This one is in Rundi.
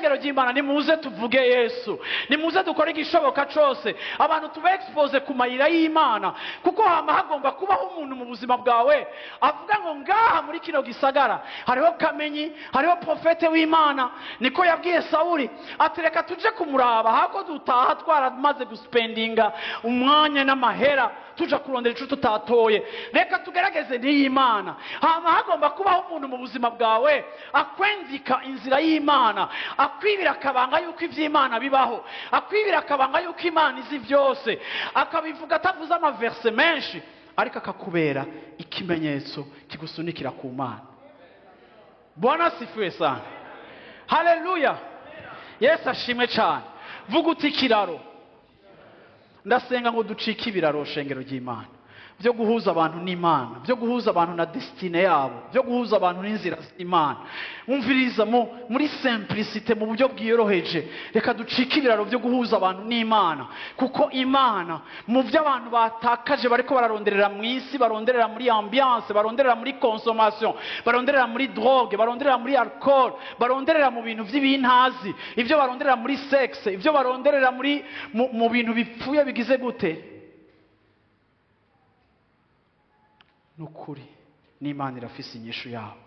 Shengero ry'Imana, nimuze tuvuge Yesu, nimuze dukore igishoboka cose abantu tube expose ku mayira y'Imana, kuko hama hagomba kubaho umuntu mu buzima bwawe avuga ngo ngaha muri kino gisagara hariho Kamenyi, hariho profete w'Imana. Niko yabwiye Sawuli ati reka tuje kumuraba, hako dutaha twaramaze guspendinga umwanya n'amahera tuja kurondera ico tutatoye, reka tugerageze n'Imana. Hama hagomba kubaho umuntu mu buzima bwawe akwendika inzira y'Imana, akwibira akabanga yuko ivy'Imana bibaho, akwibira akabanga yuko Imana izi vyose, akabivuga atavuze amaverse menshi, ariko akakubera ikimenyetso kigusunikira ku Mana. Bwana asifiwe sana. Haleluya. Yesu ashimwe cyane. Vuga uti ikiraro. Ndasenga ngo ducike ibiraro, shengero ry'Imana, byo guhuza abantu n'Imana, byo guhuza abantu na destine yabo, byo guhuza abantu n'inzira z'Imana. Umviriza muri simplicité, mu buryo bwiyoroheje, reka ducike ibiraro byo guhuza abantu n'Imana, kuko Imana mu byo abantu batakaje bariko bararonderera mu isi, baronderera muri ambiance, baronderera muri consommation, baronderera muri drogue, baronderera muri alcool, baronderera mu bintu by'ibintazi, ibyo baronderera muri sexe, ibyo baronderera muri mu bintu bipfuye bigize gute. Nukuri n'Imana irafise inyishu yabo.